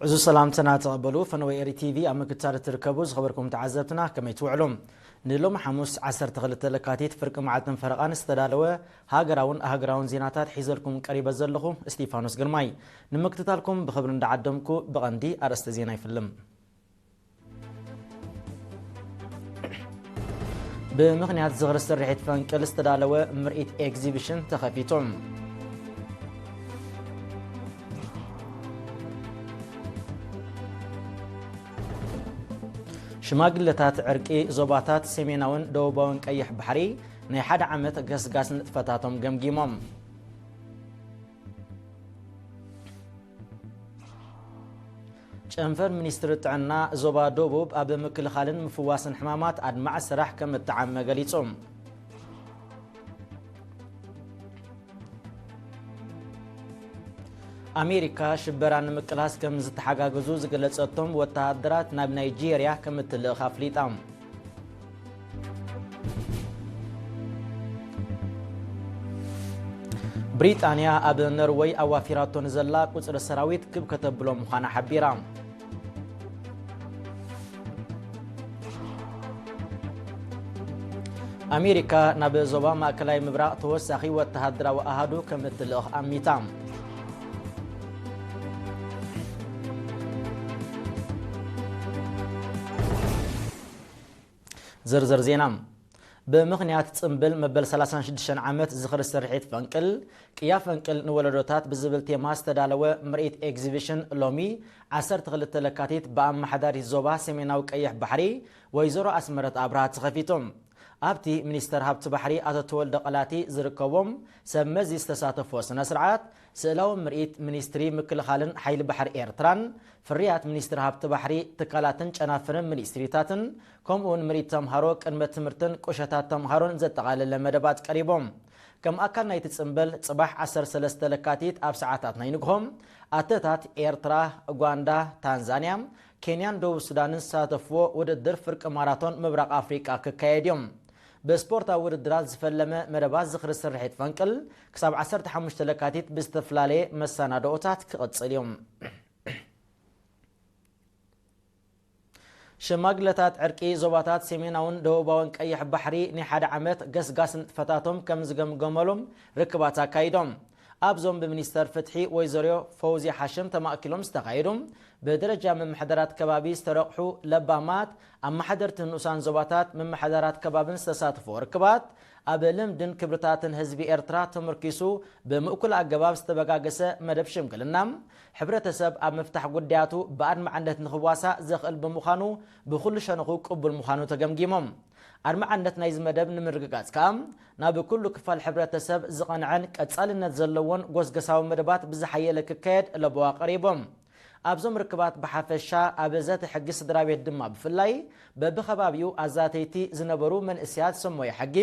እዚ ሰላምትና ተቐበሉ። ፈነወ ኤሪ ቲቪ ኣብ ምክትታል እትርከቡ ዝኸበርኩም ተዓዘብትና ከመይ ትውዕሉ? ንሎሚ ሓሙስ ዓሰርተ ክልተ ለካቲት ፍርቂ መዓልትን ፈረቓን ዝተዳለወ ሃገራውን ኣህግራውን ዜናታት ሒዘልኩም ቀሪበ ዘለኹ እስቲፋኖስ ግርማይ። ንምክትታልኩም ብኽብሪ እንዳዓደምኩ ብቐንዲ ኣርእስተ ዜና ይፍልም። ብምኽንያት ዝኽሪ ስርሒት ፈንቅል ዝተዳለወ ምርኢት ኤግዚቢሽን ተኸፊቱ። ሽማግለታት ዕርቂ ዞባታት ሰሜናውን ደቡባውን ቀይሕ ባሕሪ ናይ ሓደ ዓመት ገስጋስ ንጥፈታቶም ገምጊሞም። ጨንፈር ሚኒስትሪ ጥዕና ዞባ ደቡብ ኣብ ምክልኻልን ምፍዋስን ሕማማት ኣድማዕ ስራሕ ከም እተዓመ ገሊጹ። ኣሜሪካ ሽበራ ንምቅላስ ከም ዝተሓጋገዙ ዝገለጸቶም ወተሃደራት ናብ ናይጄርያ ከም እትልእኽ ኣፍሊጣ። ብሪጣንያ ኣብ ኖርወይ ኣዋፊራቶ ንዘላ ቁጽሪ ሰራዊት ክብ ከተብሎ ምዃና ሓቢራ። ኣሜሪካ ናብ ዞባ ማእከላይ ምብራቕ ተወሳኺ ወተሃደራዊ ኣሃዱ ከም እትልእኽ ኣሚታ። ዝርዝር ዜና። ብምኽንያት ጽምብል መበል ሰላሳን ሽዱሽተን ዓመት ዝኽሪ ስርሒት ፈንቅል፣ ቅያ ፈንቅል ንወለዶታት ብዝብል ቴማ ዝተዳለወ ምርኢት ኤግዚቢሽን ሎሚ ዓሰርተ ክልተ ለካቲት ብኣመሓዳሪት ዞባ ሰሜናዊ ቀይሕ ባሕሪ ወይዘሮ ኣስመረት ኣብርሃ ተኸፊቱ። ኣብቲ ሚኒስተር ሃብቲ ባሕሪ ኣቶ ተወልደ ቀላቲ ዝርከቦም ሰብ መዚ ዝተሳተፎ ስነ ስርዓት፣ ስእላዊ ምርኢት ሚኒስትሪ ምክልኻልን ሓይሊ ባሕሪ ኤርትራን፣ ፍርያት ሚኒስትሪ ሃብቲ ባሕሪ፣ ትካላትን ጨናፍርን ሚኒስትሪታትን፣ ከምኡውን ምርኢት ተምሃሮ ቅድመ ትምህርትን ቁሸታት ተምሃሮን ዘጠቓለለ መደባት ቀሪቦም። ከም ኣካል ናይቲ ጽምብል፣ ጽባሕ ዓሰርተ ሰለስተ ለካቲት ኣብ ሰዓታት ናይ ንግሆ፣ ኣተታት ኤርትራ፣ ኡጋንዳ፣ ታንዛንያ፣ ኬንያን ደቡብ ሱዳንን ዝሳተፍዎ ውድድር ፍርቂ ማራቶን ምብራቕ ኣፍሪቃ ክካየድ እዮም። ብስፖርታዊ ውድድራት ዝፈለመ መደባት ዝኽሪ ስርሒት ፈንቅል ክሳብ ዓሰርተ ሓሙሽተ ለካቲት ብዝተፈላለየ መሰናድኦታት ክቕጽል እዮም። ሽማግለታት ዕርቂ ዞባታት ሰሜናውን ደቡባውን ቀይሕ ባሕሪ ናይ ሓደ ዓመት ገስጋስ ንጥፈታቶም ከም ዝገምገመሎም ርክባት ኣካይዶም። ኣብዞም ብሚኒስተር ፍትሒ ወይዘሮ ፈውዝያ ሓሽም ተማእኪሎም ዝተኻየዱ ብደረጃ ምምሕዳራት ከባቢ ዝተረቑሑ ለባማት ኣመሓደርቲ ንኡሳን ዞባታት ምምሕዳራት ከባብን ዝተሳተፎ ርክባት፣ ኣብ ልምድን ክብርታትን ህዝቢ ኤርትራ ተመርኪሱ ብምእኩል ኣገባብ ዝተበጋገሰ መደብ ሽምግልና፣ ሕብረተሰብ ኣብ ምፍታሕ ጉዳያቱ ብኣድማዕነት ንኽዋሳእ ዘኽእል ብምዃኑ ብኹሉ ሸነኹ ቅቡል ምዃኑ ተገምጊሞም። ኣድማዕነት ናይዚ መደብ ንምርግጋጽ ከኣ ናብ ኩሉ ክፋል ሕብረተሰብ ዝቐንዐን ቀጻልነት ዘለዎን ጎስገሳዊ መደባት ብዝሓየለ ክካየድ ለበዋ ቀሪቦም። ኣብዞም ርክባት ብሓፈሻ ኣብ ዘተ ሕጊ ስድራ ቤት ድማ ብፍላይ በብኸባቢኡ ኣዛተይቲ ዝነበሩ መንእሰያት ሰብ ሞያ ሕጊ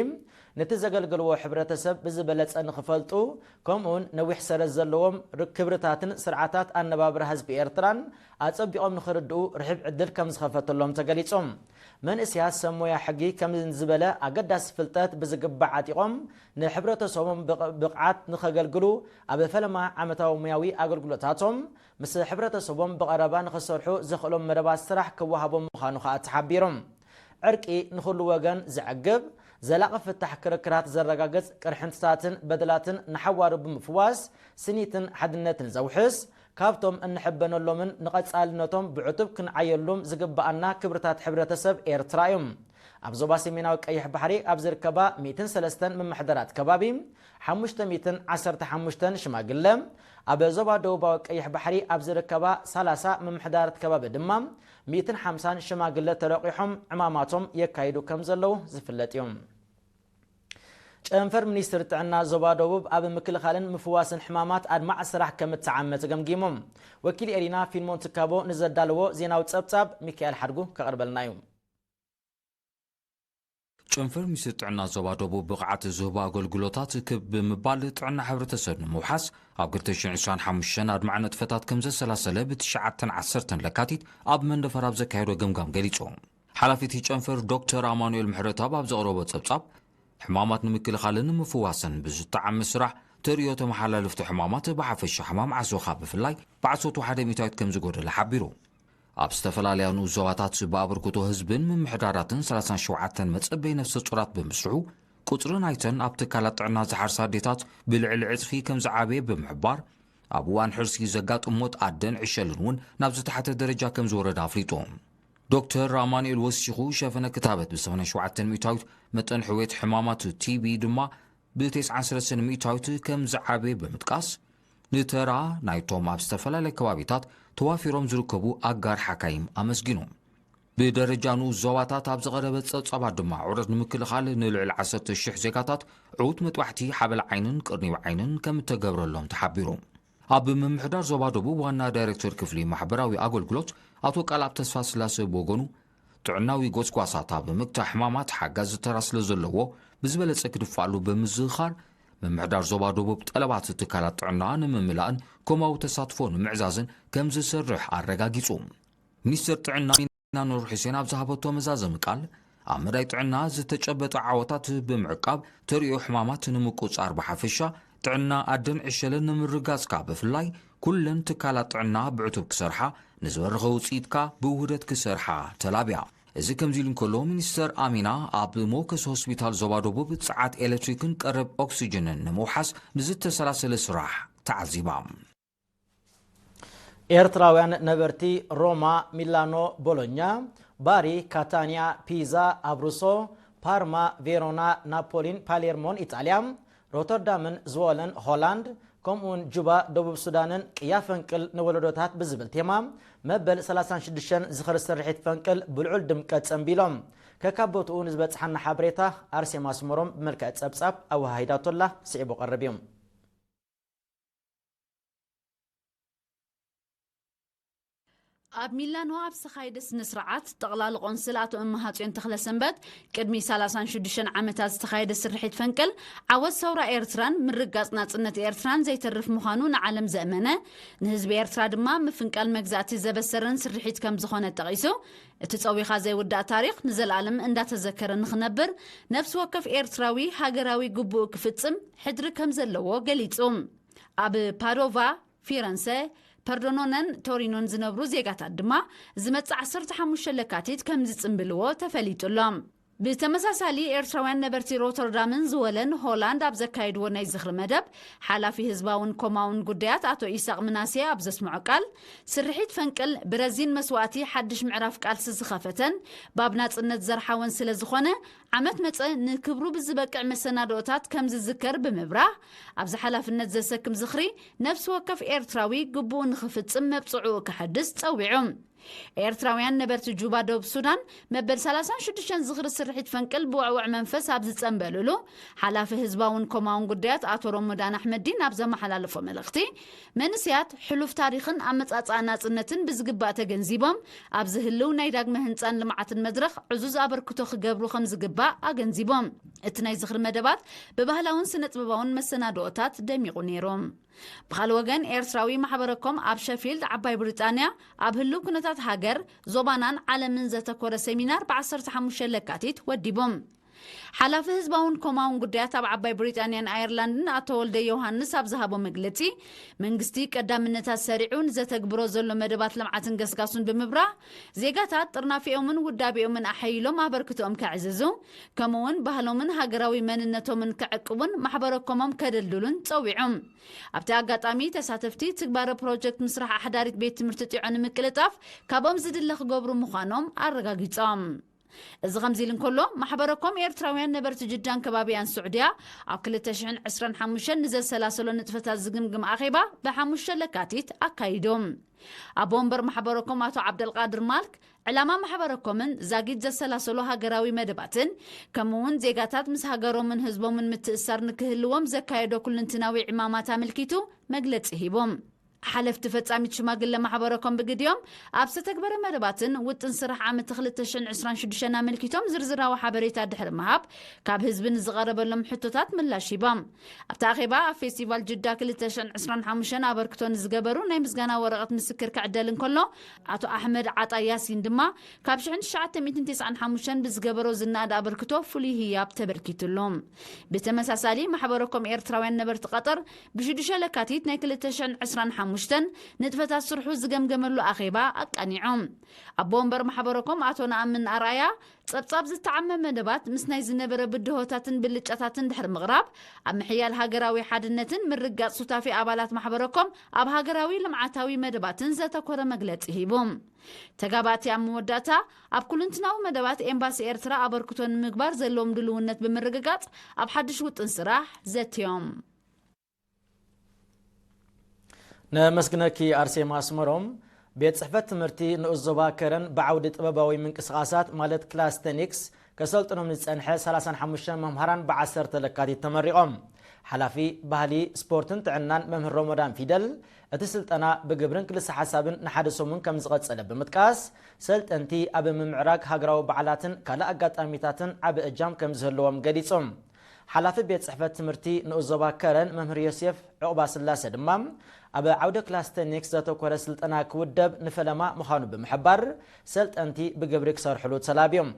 ነቲ ዘገልገልዎ ሕብረተሰብ ብዝበለጸ ንኽፈልጡ ከምኡውን ነዊሕ ሰረት ዘለዎም ር- ክብርታትን ስርዓታት ኣነባብራ ህዝቢ ኤርትራን ኣጸቢቖም ንኽርድኡ ርሕብ ዕድል ከም ዝኸፈተሎም ተገሊጹ። መንእሰያት ሰብ ሞያ ሕጊ ከም ዝበለ ኣገዳሲ ፍልጠት ብዝግባዕ ዓጢቖም ንሕብረተሰቦም ብቕ- ብቕዓት ንኸገልግሉ ኣብ ፈለማ ዓመታዊ ሞያዊ ኣገልግሎታቶም ምስ ሕብረተሰቦም ብቐረባ ንኽሰርሑ ዘኽእሎም መደባት ስራሕ ክወሃቦም ምዃኑ ከኣ ተሓቢሩ። ዕርቂ ንኹሉ ወገን ዘዕግብ፣ ዘላቒ ፍታሕ ክርክራት ዘረጋግጽ፣ ቅርሕንትታትን በደላትን ንሓዋሩ ብምፍዋስ ስኒትን ሓድነትን ዘውሕስ፣ ካብቶም እንሕበነሎምን ንቐጻልነቶም ብዕቱብ ክንዓየሉም ዝግብኣና ክብርታት ሕብረተሰብ ኤርትራ እዩ። ኣብ ዞባ ሰሜናዊ ቀይሕ ባሕሪ ኣብ ዝርከባ ሚእትን ሰለስተን ምምሕዳራት ከባቢ ሓሙሽተ ሚእትን ዓሰርተ ሓሙሽተን ሽማግለ፣ ኣብ ዞባ ደቡባዊ ቀይሕ ባሕሪ ኣብ ዝርከባ ሰላሳ ምምሕዳራት ከባቢ ድማ ሚእትን ሓምሳን ሽማግለ ተረቂሖም ዕማማቶም የካይዱ ከም ዘለዉ ዝፍለጥ እዩ። ጨንፈር ሚኒስትሪ ጥዕና ዞባ ደቡብ ኣብ ምክልኻልን ምፍዋስን ሕማማት ኣድማዕ ስራሕ ከም እተዓመ ተገምጊሙ። ወኪል ኤሪና ፊልሞን ትካቦ ንዘዳለዎ ዜናዊ ጸብጻብ ሚካኤል ሓድጉ ከቕርበልና እዩ። ጨንፈር ሚኒስትሪ ጥዕና ዞባ ደቡብ ብቕዓት ዝህቡ ኣገልግሎታት ክብ ብምባል ጥዕና ሕብረተሰብ ንምውሓስ ኣብ ክልተ ሽሕን ዕስራን ሓሙሽተን ኣድማዕ ንጥፈታት ከም ዘሰላሰለ ብትሽዓተን ዓሰርተን ለካቲት ኣብ መንደፈራ ኣብ ዘካየዶ ገምጋም ገሊጹ። ሓላፊ እቲ ጨንፈር ዶክተር ኣማኑኤል ምሕረተኣብ ኣብ ዘቕረቦ ጸብጻብ፣ ሕማማት ንምክልኻልን ንምፍዋስን ብዝጠዓመ ስራሕ ተርእዮ ተመሓላለፍቲ ሕማማት ብሓፈሻ ሕማም ዓሶኻ ብፍላይ ብ ዓሰርተ ሓደ ሚእታዊት ከም ዝጎደለ ሓቢሩ። ኣብ ዝተፈላለያ ንኡስ ዞባታት ብኣበርክቶ ህዝብን ምምሕዳራትን ሰላሳን ሸውዓተን መጸበይ ነፍሰ ጡራት ብምስርሑ፣ ቁጽሪ ናይተን ኣብ ትካላት ጥዕና ዝሓርሳ ኣዴታት ብልዕሊ ዕጽፊ ከም ዝዓበየ ብምሕባር፣ ኣብ እዋን ሕርሲ ዘጋጥም ሞት ኣደን ዕሸልን እውን ናብ ዝተሓተ ደረጃ ከም ዝወረደ ኣፍሊጡ። ዶክተር ኣማኑኤል ወሲኹ፣ ሸፈነ ክታበት ብ ሰማንያን ሸውዓተን ሚእታዊት፣ መጠን ሕውየት ሕማማት ቲ ቢ ድማ ብ ተስዓን ሰለስተን ሚእታዊት ከም ዝዓበየ ብምጥቃስ፣ ንተራ ናይቶም ኣብ ዝተፈላለየ ከባቢታት ተዋፊሮም ዝርከቡ ኣጋር ሓካይም ኣመስጊኑ። ብደረጃ ንኡስ ዞባታት ኣብ ዝቐረበ ጸብጻባት ድማ፣ ዑደት ንምክልኻል ንልዕሊ ዓሰርተ ሽሕ ዜጋታት ዕዉት መጥባሕቲ ሓበል ዓይንን ቅርኒብ ዓይንን ከም እተገብረሎም ተሓቢሩ። ኣብ ምምሕዳር ዞባ ደቡብ ዋና ዳይሬክተር ክፍሊ ማሕበራዊ ኣገልግሎት ኣቶ ቃልኣብ ተስፋስላሰ ብወገኑ፣ ጥዕናዊ ጎስጓሳት ኣብ ምግታእ ሕማማት ሓጋዚ ተራ ስለ ዘለዎ፣ ብዝበለጸ ክድፋኣሉ ብምዝኽኻር፣ ምምሕዳር ዞባ ደቡብ ጠለባት ትካላት ጥዕና ንምምላእን ከምኡ ተሳትፎ ንምዕዛዝን ከም ዝሰርሕ ኣረጋጊጹ። ሚኒስትር ጥዕና ሚና ኑር ሑሴን ኣብ ዝሃበቶ መዛዘሚ ቃል፣ ኣብ መዳይ ጥዕና ዝተጨበጠ ዓወታት ብምዕቃብ፣ ተርእዮ ሕማማት ንምቁጽጻር ብሓፈሻ፣ ጥዕና ኣደን ዕሸልን ንምርጋጽ ከኣ ብፍላይ፣ ኩለን ትካላት ጥዕና ብዕቱብ ክሰርሓ፣ ንዝበረኸ ውጽኢት ከኣ ብውህደት ክሰርሓ ተላብያ። እዚ ከምዚ ኢሉ እንከሎ፣ ሚኒስተር ኣሚና ኣብ ሞከስ ሆስፒታል ዞባ ደቡብ ጸዓት ኤሌክትሪክን ቀረብ ኦክሲጅንን ንምውሓስ ንዝተሰላሰለ ስራሕ ተዓዚባ። ኤርትራውያን ነበርቲ ሮማ፣ ሚላኖ፣ ቦሎኛ፣ ባሪ፣ ካታንያ፣ ፒዛ፣ ኣብሩሶ፣ ፓርማ፣ ቬሮና፣ ናፖሊን ፓሌርሞን ኢጣልያ፣ ሮተርዳምን ዝወለን ሆላንድ፣ ከምኡውን ጁባ ደቡብ ሱዳንን ቅያ ፈንቅል ንወለዶታት ብዝብል ቴማ መበል ሰላሳን ሽዱሽተን ዝኽሪ ስርሒት ፈንቅል ብልዑል ድምቀት ጸንቢሎም። ከካብ ቦትኡ ንዝበጽሓና ሓበሬታ ኣርሴማ ስመሮም ብመልክዕ ጸብጻብ ኣወሃሂዳቶላ ስዒቡ ቀርብ እዩ። ኣብ ሚላኖ ኣብ ዝተኻየደ ስነ ስርዓት፣ ጠቕላሊ ቆንስል ኣቶ እመሃጽዮን ተኽለሰንበት፣ ቅድሚ ሰላሳን ሽዱሽተን ዓመታት ዝተኻየደ ስርሒት ፈንቅል፣ ዓወት ሰውራ ኤርትራን ምርጋጽ ናጽነት ኤርትራን ዘይተርፍ ምዃኑ ንዓለም ዘእመነ፣ ንህዝቢ ኤርትራ ድማ ምፍንቃል መግዛእቲ ዘበሰረን ስርሒት ከም ዝኾነ ጠቒሱ፣ እቲ ጸዊኻ ዘይውዳእ ታሪኽ ንዘለኣለም እንዳተዘከረ ንኽነብር፣ ነፍሲ ወከፍ ኤርትራዊ ሃገራዊ ግቡኡ ክፍጽም ሕድሪ ከም ዘለዎ ገሊጹ። ኣብ ፓዶቫ፣ ፊረንሰ፣ ፐርዶኖነን ቶሪኖን ዝነብሩ ዜጋታት ድማ ዝመጽእ ዓሰርተ ሓሙሽተ ለካቲት ከም ዝጽንብልዎ ተፈሊጡ ኣሎ። ብተመሳሳሊ፣ ኤርትራውያን ነበርቲ ሮተርዳምን ዝወለን ሆላንድ ኣብ ዘካየድዎ ናይ ዝኽሪ መደብ፣ ሓላፊ ህዝባውን ኮማውን ጉዳያት ኣቶ ኢሳቕ ምናሴ ኣብ ዘስምዖ ቃል፣ ስርሒት ፈንቅል ብረዚን መስዋእቲ ሓድሽ ምዕራፍ ቃልሲ ዝኸፈተን፣ ባብ ናጽነት ዘርሓወን ስለ ዝኾነ፣ ዓመት መጸ ንክብሩ ብዝበቅዕ መሰናድኦታት ከም ዝዝከር ብምብራህ፣ ኣብዚ ሓላፍነት ዘሰክም ዝኽሪ ነፍሲ ወከፍ ኤርትራዊ ግቡኡ ንኽፍጽም መብጽዕኡ ከሐድስ ጸዊዑ። ኤርትራውያን ነበርቲ ጁባ ደቡብ ሱዳን መበል ሰላሳን ሽዱሽተን ዝኽሪ ስርሒት ፈንቅል ብውዕውዕ መንፈስ ኣብ ዝጸንበልሉ፣ ሓላፊ ህዝባውን ኮማውን ጉዳያት ኣቶ ሮሞዳን ኣሕመዲን ኣብ ዘመሓላለፎ መልእኽቲ፣ መንእሰያት ሕሉፍ ታሪኽን ኣመጻጽኣ ናጽነትን ብዝግባእ ተገንዚቦም፣ ኣብዚ ህልው ናይ ዳግመ ህንጻን ልምዓትን መድረኽ ዕዙዝ ኣበርክቶ ክገብሩ ከም ዝግባእ ኣገንዚቦም። እቲ ናይ ዝኽሪ መደባት ብባህላውን ስነ-ጥበባውን መሰናድኦታት ደሚቑ ነይሩ። ብኻልእ ወገን፣ ኤርትራዊ ማሕበረኮም ኣብ ሸፊልድ፣ ዓባይ ብሪጣንያ፣ ኣብ ህልው ኩነታት ሃገር፣ ዞባናን ዓለምን ዘተኮረ ሴሚናር ብ ዓሰርተ ሓሙሽተ ለካቲት ወዲቡ። ሓላፊ ህዝባውን ኮማውን ጉዳያት ኣብ ዓባይ ብሪጣንያን ኣየርላንድን ኣቶ ወልደ ዮሃንስ ኣብ ዝሃቦ መግለጺ፣ መንግስቲ ቀዳምነታት ሰሪዑ ንዘተግብሮ ዘሎ መደባት ልምዓትን ገስጋሱን ብምብራህ፣ ዜጋታት ጥርናፊኦምን ውዳቤኦምን ኣሐይሎም ኣበርክቶኦም ከዕዝዙ፣ ከምኡውን ባህሎምን ሃገራዊ መንነቶምን ክዕቅቡን ማሕበረኮሞም ከደልድሉን ጸዊዑ። ኣብቲ ኣጋጣሚ፣ ተሳተፍቲ ትግባረ ፕሮጀክት ምስራሕ ኣሕዳሪት ቤት ትምህርቲ ጢዖ ንምቅልጣፍ ካብኦም ዝድለ ክገብሩ ምዃኖም ኣረጋጊጾም። እዚ ከምዚ ኢሉ እንከሎ፣ ማሕበረኮም ኤርትራውያን ነበርቲ ጅዳን ከባቢያን ስዑድያ ኣብ ክልተ ሽሕን ዕስራን ሓሙሽተን ንዘሰላሰሎ ንጥፈታት ዝግምግም ኣኼባ ብሓሙሽተ ለካቲት ኣካይዱ። ኣቦ ወንበር ማሕበረኮም ኣቶ ዓብደልቃድር ማልክ፣ ዕላማ ማሕበረኮምን ዛጊት ዘሰላሰሎ ሃገራዊ መደባትን፣ ከምኡ እውን ዜጋታት ምስ ሃገሮምን ህዝቦምን ምትእስሳር ንክህልዎም ዘካየዶ ኩልንትናዊ ዕማማት ኣመልኪቱ መግለጺ ሂቦም። ሓለፍቲ ፈጻሚት ሽማግለ ማሕበረኮም ብግዲኦም ኣብ ዝተግበረ መደባትን ውጥን ስራሕ ዓመት ክልተ ሽሕን ዕስራን ሽዱሽተን ኣመልኪቶም ዝርዝራዊ ሓበሬታ ድሕሪ ምሃብ ካብ ህዝቢ ንዝቐረበሎም ሕቶታት ምላሽ ሂቦም። ኣብቲ ኣኼባ ኣብ ፌስቲቫል ጅዳ ክልተ ሽሕን ዕስራን ሓሙሽተን ኣበርክቶ ንዝገበሩ ናይ ምስጋና ወረቐት ምስክር ክዕደል እንከሎ ኣቶ ኣሕመድ ዓጣ ያሲን ድማ ካብ ሽሕን ትሽዓተ ሚእትን ተስዓን ሓሙሽተን ብዝገበሮ ዝናኣድ ኣበርክቶ ፍሉይ ህያብ ተበርኪትሉ። ብተመሳሳሊ ማሕበረኮም ኤርትራውያን ነበርቲ ቀጠር ብሽዱሽተ ለካቲት ናይ ክልተ ሽሕን ዕስራን ሓሙሽተን ንጥፈታት ስርሑ ዝገምገመሉ ኣኼባ ኣቃኒዑ። ኣቦ ወንበር ማሕበረኮም ኣቶ ነኣምን ኣርኣያ ጸብጻብ ዝተዓመ መደባት ምስ ናይ ዝነበረ ብድሆታትን ብልጫታትን ድሕሪ ምቕራብ ኣብ ምሕያል ሃገራዊ ሓድነትን ምርጋጽ ሱታፌ ኣባላት ማሕበረኮም ኣብ ሃገራዊ ልምዓታዊ መደባትን ዘተኮረ መግለጺ ሂቡ። ተጋባእቲ ኣብ መወዳእታ ኣብ ኩልንትናዊ መደባት ኤምባሲ ኤርትራ ኣበርክቶ ንምግባር ዘለዎም ድልውነት ብምርግጋጽ ኣብ ሓድሽ ውጥን ስራሕ ዘትዮም። ነመስግነኪ ኣርሴማ ኣስመሮም። ቤት ጽሕፈት ትምህርቲ ንኡስ ዞባ ከረን ብዓውዲ ጥበባዊ ምንቅስቓሳት ማለት ክላስተኒክስ ከሰልጥኖም ዝጸንሐ ሰላሳን ሓሙሽተን መምሃራን ብዓሰርተ ለካቲት ተመሪቖም። ሓላፊ ባህሊ፣ ስፖርትን ጥዕናን መምህር ሮሞዳን ፊደል፣ እቲ ስልጠና ብግብርን ክልሰ ሓሳብን ንሓደ ሰሙን ከም ዝቐጸለ ብምጥቃስ፣ ሰልጠንቲ ኣብ ምምዕራግ ሃገራዊ በዓላትን ካልእ ኣጋጣሚታትን ዓቢ እጃም ከም ዝህልዎም ገሊጾም። ሓላፊ ቤት ጽሕፈት ትምህርቲ ንኡስ ዞባ ከረን መምህር ዮሴፍ ዑቕባስላሰ ድማ፣ ኣብ ዓውደ ክላስተኒክስ ዘተኮረ ስልጠና ክውደብ ንፈለማ ምዃኑ ብምሕባር፣ ሰልጠንቲ ብግብሪ ክሰርሕሉ ተላብዮም።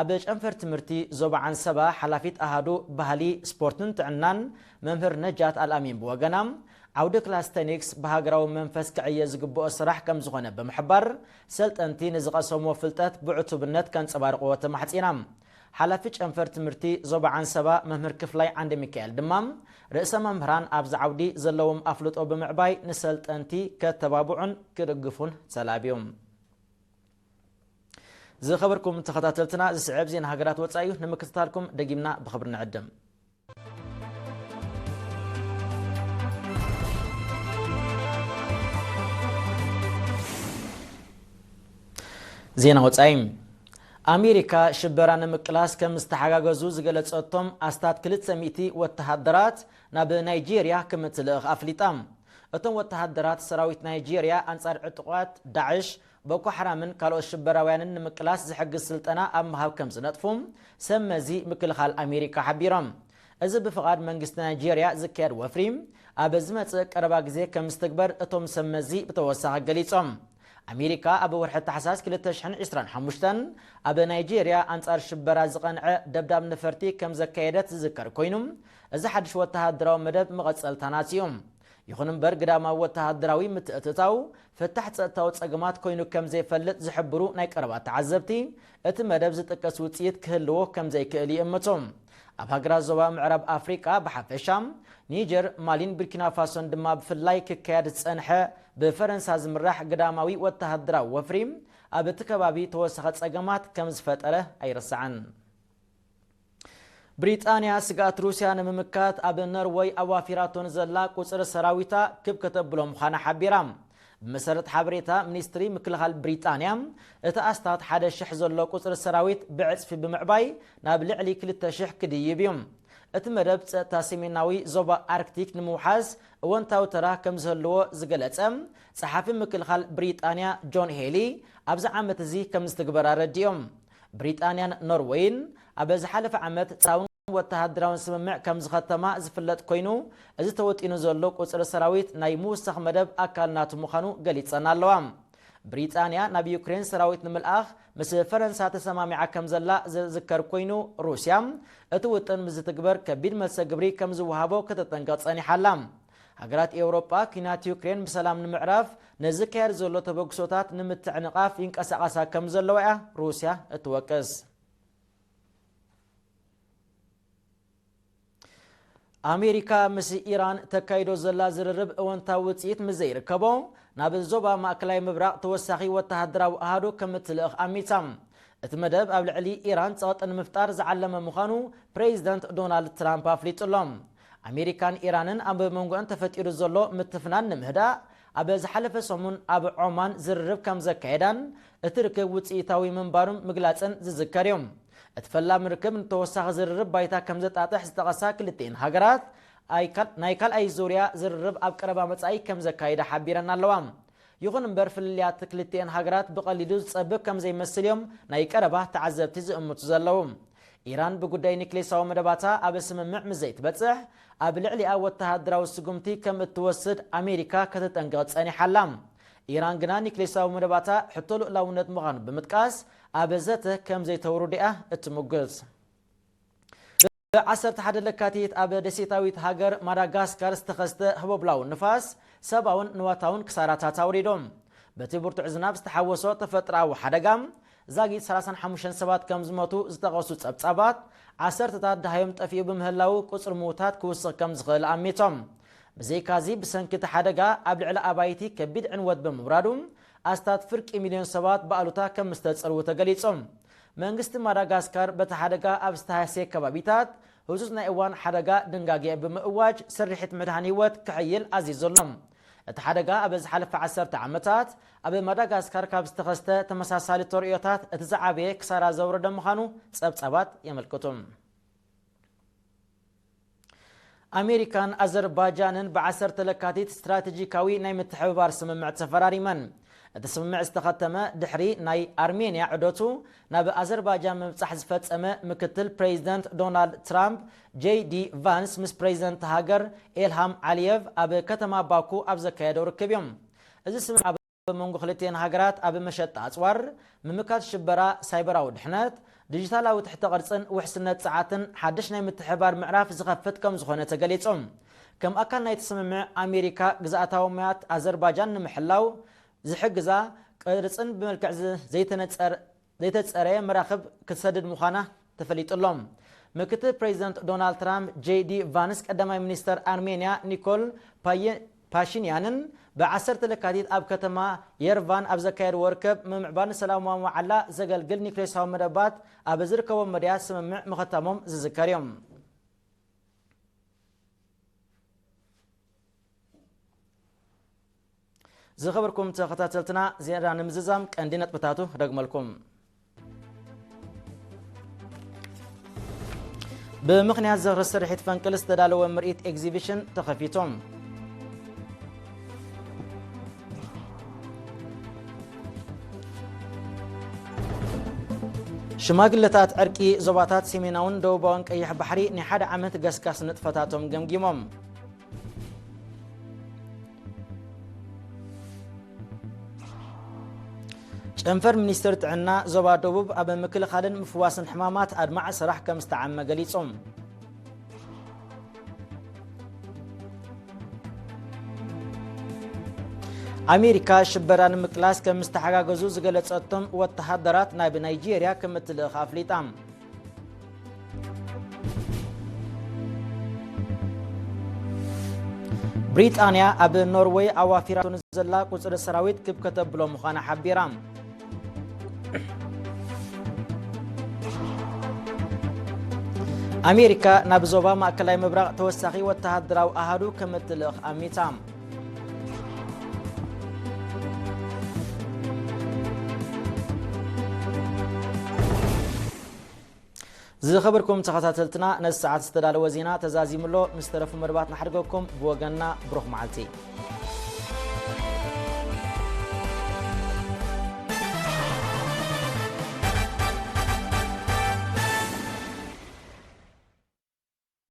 ኣብ ጨንፈር ትምህርቲ ዞባ ዓንሰባ ሓላፊት ኣሃዱ ባህሊ፣ ስፖርትን ጥዕናን መምህር ነጃት ኣልኣሚን ብወገና፣ ዓውደ ክላስተኒክስ ብሃገራዊ መንፈስ ክዕየ ዝግብኦ ስራሕ ከም ዝኾነ ብምሕባር፣ ሰልጠንቲ ንዝቐሰምዎ ፍልጠት ብዕቱብነት ከንጸባርቕዎ ተማሕጺና። ሓላፊ ጨንፈር ትምህርቲ ዞባ ዓንሰባ መምህር ክፍላይ ዓንደ ሚካኤል ድማ፣ ርእሰ መምህራን ኣብዚ ዓውዲ ዘለዎም ኣፍልጦ ብምዕባይ ንሰልጠንቲ ከተባብዑን ክድግፉን ተላብዮም። ዝኸበርኩም ተኸታተልትና፣ ዝስዕብ ዜና ሃገራት ወጻኢ እዩ። ንምክትታልኩም ደጊምና ብኽብሪ ንዕድም። ዜና ወጻኢ። ኣሜሪካ ሽበራ ንምቅላስ ከም ዝተሓጋገዙ ዝገለጸቶም ኣስታት ክልተ ሚእቲ ወተሃደራት ናብ ናይጄርያ ከም እትልእኽ ኣፍሊጣ። እቶም ወተሃደራት ሰራዊት ናይጄርያ ኣንጻር ዕጡቓት ዳዕሽ፣ ቦኮ ሓራምን ካልኦት ሽበራውያንን ንምቅላስ ዝሕግዝ ስልጠና ኣብ ምሃብ ከም ዝነጥፉ ሰብ መዚ ምክልኻል ኣሜሪካ ሓቢሮም። እዚ ብፍቓድ መንግስቲ ናይጄርያ ዝካየድ ወፍሪ ኣብ ዝመጽእ ቀረባ ግዜ ከም ዝትግበር እቶም ሰብ መዚ ብተወሳኺ ገሊጾም። ኣሜሪካ ኣብ ወርሒ ታሕሳስ ክልተ ሽሕን ዕስራን ሓሙሽተን ኣብ ናይጄርያ ኣንጻር ሽበራ ዝቐንዐ ደብዳብ ነፈርቲ ከም ዘካየደት ዝዝከር ኮይኑ፣ እዚ ሓድሽ ወተሃደራዊ መደብ መቐጸልታ ናጽዩ። ይኹን እምበር፣ ግዳማዊ ወተሃደራዊ ምትእትታው ፍታሕ ጸጥታዊ ጸገማት ኮይኑ ከም ዘይፈልጥ ዝሕብሩ ናይ ቀረባ ተዓዘብቲ፣ እቲ መደብ ዝጥቀስ ውጽኢት ክህልዎ ከም ዘይክእል ይእምቱ። ኣብ ሃገራት ዞባ ምዕራብ ኣፍሪቃ ብሓፈሻ፣ ኒጀር፣ ማሊን ቡርኪና ፋሶን ድማ ብፍላይ ክካየድ ዝጸንሐ ብፈረንሳ ዝምራሕ ግዳማዊ ወተሃደራዊ ወፍሪ፣ ኣብ እቲ ከባቢ ተወሳኺ ጸገማት ከም ዝፈጠረ ኣይርሳዕን። ብሪጣንያ ስግኣት ሩስያ ንምምካት ኣብ ኖርወይ ኣዋፊራቶ ንዘላ ቁጽሪ ሰራዊታ ክብ ከተብሎ ምዃና ሓቢራ። ብመሰረት ሓበሬታ ሚኒስትሪ ምክልኻል ብሪጣንያ፣ እቲ ኣስታት ሓደ ሽሕ ዘሎ ቁጽሪ ሰራዊት ብዕጽፊ ብምዕባይ ናብ ልዕሊ ክልተ ሽሕ ክድይብ እዩ። እቲ መደብ ጸጥታ ሰሜናዊ ዞባ ኣርክቲክ ንምውሓስ እወንታዊ ተራ ከም ዝህልዎ ዝገለጸ ጸሓፊ ምክልኻል ብሪጣንያ ጆን ሄሊ፣ ኣብዚ ዓመት እዚ ከም ዝትግበር ኣረዲኦም። ብሪጣንያን ኖርወይን ኣብ ዝሓለፈ ዓመት ጻውን ወተሃደራውን ስምምዕ ከም ዝኸተማ ዝፍለጥ ኮይኑ፣ እዚ ተወጢኑ ዘሎ ቁጽሪ ሰራዊት ናይ ምውሳኽ መደብ ኣካል ናቱ ምዃኑ ገሊጸን ኣለዋ። ብሪጣንያ ናብ ዩክሬን ሰራዊት ንምልኣኽ ምስ ፈረንሳ ተሰማሚዓ ከም ዘላ ዝዝከር ኮይኑ፣ ሩስያ እቲ ውጥን ምስ ዝትግበር ከቢድ መልሰ ግብሪ ከም ዝወሃቦ ከተጠንቅቕ ጸኒሓ ኣላ። ሃገራት ኤውሮጳ፣ ኲናት ዩክሬን ብሰላም ንምዕራፍ ንዝካየድ ዘሎ ተበግሶታት ንምትዕንቓፍ ይንቀሳቐሳ ከም ዘለዋ እያ ሩስያ እትወቅስ። ኣሜሪካ ምስ ኢራን ተካይዶ ዘላ ዝርርብ እወንታዊ ውጽኢት ምስ ዘይርከቦ፣ ናብ ዞባ ማእከላይ ምብራቕ ተወሳኺ ወተሃደራዊ ኣሃዱ ከም እትልእኽ ኣሚታ። እቲ መደብ ኣብ ልዕሊ ኢራን ጸቕጢ ንምፍጣር ዝዓለመ ምዃኑ ፕሬዚደንት ዶናልድ ትራምፕ ኣፍሊጡ ኣሎ። ኣሜሪካን ኢራንን ኣብ መንጎአን ተፈጢሩ ዘሎ ምትፍናን ንምህዳእ ኣብ ዝሓለፈ ሰሙን ኣብ ዖማን ዝርርብ ከም ዘካየዳን እቲ ርክብ ውጽኢታዊ ምንባሩን ምግላጸን ዝዝከር እዩ። እቲ ፈላሚ ርክብ ንተወሳኺ ዝርርብ ባይታ ከም ዘጣጥሕ ዝጠቐሳ ክልቲኤን ሃገራት፣ ኣይ ካል-፣ ናይ ካልኣይ ዙርያ ዝርርብ ኣብ ቀረባ መጻኢ ከም ዘካይዳ ሓቢረን ኣለዋ። ይኹን እምበር፣ ፍልልያት ክልቲኤን ሃገራት ብቐሊሉ ዝጸብብ ከም ዘይመስል እዮም ናይ ቀረባ ተዓዘብቲ ዝእምቱ ዘለዉ። ኢራን ብጉዳይ ኒክሌሳዊ መደባታ ኣብ ስምምዕ ምስ ዘይትበጽሕ፣ ኣብ ልዕሊኣ ወተሃደራዊ ስጉምቲ ከም እትወስድ ኣሜሪካ ከተጠንቅቕ ጸኒሓ ኣላ። ኢራን ግና ኒክሌሳዊ መደባታ ሕቶ ልኡላውነት ምዃኑ ብምጥቃስ፣ ኣብ ዘተ ከም ዘይተውርድ እያ እትምጉት። ብ ዓሰርተ ሓደ ለካቲት ኣብ ደሴታዊት ሃገር ማዳጋስካር ዝተኸስተ ህቦብላዊ ንፋስ ሰብኣውን ንዋታውን ክሳራታት ኣውሪዶም። በቲ ብርቱዕ ዝናብ ዝተሓወሶ ተፈጥሮኣዊ ሓደጋ፣ ዛጊት ሰላሳን ሓሙሽተን ሰባት ከም ዝሞቱ ዝጠቐሱ ጸብጻባት፣ ዓሰርተታት ደሃዮም ጠፊኡ ብምህላው፣ ቁጽሪ ምዉታት ክውስኽ ከም ዝኽእል ኣሚቶም። ብዘይካዚ፣ ብሰንኪ እቲ ሓደጋ ኣብ ልዕሊ ኣባይቲ ከቢድ ዕንወት ብምውራዱ፣ ኣስታት ፍርቂ ሚልዮን ሰባት ብኣሉታ ከም ዝተጸልዉ ተገሊጹ። መንግስቲ ማዳጋስካር በቲ ሓደጋ ኣብ ዝተሃስየ ከባቢታት ህጹጽ ናይ እዋን ሓደጋ ድንጋጌ ብምእዋጅ፣ ስርሒት ምድሓን ህይወት ክሕይል ኣዚዙ ኣሎ። እቲ ሓደጋ ኣብ ዝሓለፈ ዓሰርተ ዓመታት ኣብ ማዳጋስካር ካብ ዝተኸስተ ተመሳሳሊ ተርእዮታት እቲ ዝዓበየ ክሳራ ዘውረደ ምዃኑ ጸብጻባት የመልክቱ። ኣሜሪካን ኣዘርባጃንን ብ ዓሰርተ ለካቲት ስትራቴጂካዊ ናይ ምትሕብባር ስምምዕ ተፈራሪመን። እቲ ስምምዕ ዝተኸተመ ድሕሪ ናይ ኣርሜንያ ዑደቱ ናብ ኣዘርባጃን ምብጻሕ ዝፈጸመ ምክትል ፕሬዚደንት ዶናልድ ትራምፕ፣ ጄ ዲ ቫንስ ምስ ፕሬዚደንት ሃገር ኤልሃም ዓሊየቭ ኣብ ከተማ ባኩ ኣብ ዘካየደው ርክብ እዮም። እዚ ስምምዕ ኣብ መንጎ ክልቲኤን ሃገራት ኣብ መሸጣ ኣጽዋር፣ ምምካት ሽበራ፣ ሳይበራዊ ድሕነት፣ ዲጂታላዊ ትሕተ ቅርጽን ውሕስነት ጸዓትን ሓድሽ ናይ ምትሕብባር ምዕራፍ ዝኸፍት ከም ዝኾነ ተገሊጹ። ከም ኣካል ናይቲ ስምምዕ፣ ኣሜሪካ ግዝኣታዊ ማያት ኣዘርባጃን ንምሕላው ዝሕግዛ ቅርጽን ብመልክዕ ዝ-፣ ዘይተነጸር-፣ ዘይተጸረየ መራኽብ ክትሰድድ ምዃና ተፈሊጡ ኣሎ። ምክትል ፕሬዚደንት ዶናልድ ትራምፕ፣ ጄ ዲ ቫንስ፣ ቀዳማይ ሚኒስተር ኣርሜንያ ኒኮል ፓየ-፣ ፓሽንያንን ብ ዓሰርተ ለካቲት ኣብ ከተማ የርቫን ኣብ ዘካየድዎ ርክብ፣ ምምዕባል ንሰላማዊ መዓላ ዘገልግል ኒክሌሳዊ መደባት ኣብ ዝርከቦም መድያት ስምምዕ ምኸታሞም ዝዝከር እዮም። ዝኸበርኩም ተኸታተልትና፣ ዜና ንምዝዛም ቀንዲ ነጥብታቱ ክደግመልኩም። ብምኽንያት ዝኽሪ ስርሒት ፈንቅል ዝተዳለወ ምርኢት ኤግዚቢሽን ተኸፊቱ። ሽማግለታት ዕርቂ ዞባታት ሰሜናውን ደቡባውን ቀይሕ ባሕሪ ናይ ሓደ ዓመት ገስጋስ ንጥፈታቶም ገምጊሞም። ጨንፈር ሚኒስትር ጥዕና ዞባ ደቡብ ኣብ ምክልኻልን ምፍዋስን ሕማማት ኣድማዒ ስራሕ ከም ዝተዓመ ገሊጹ። ኣሜሪካ ሽበራ ንምቅላስ ከም ዝተሓጋገዙ ዝገለጸቶም ወተሃደራት ናብ ናይጄርያ ከም እትልእኽ ኣፍሊጣ። ብሪጣንያ ኣብ ኖርወይ ኣዋፊራቶ ንዘላ ቁጽሪ ሰራዊት ክብ ከተብሎ ምዃና ሓቢራ። ኣሜሪካ ናብ ዞባ ማእከላይ ምብራቕ ተወሳኺ ወተሃደራዊ ኣሃዱ ከም እትልእኽ ኣሚታ። ዝኸበርኩም ተኸታተልትና፣ ነዚ ሰዓት ዝተዳለወ ዜና ተዛዚሙ ኣሎ። ምስ ተረፉ መደባት ንሓድገኩም። ብወገንና ብሩኽ መዓልቲ።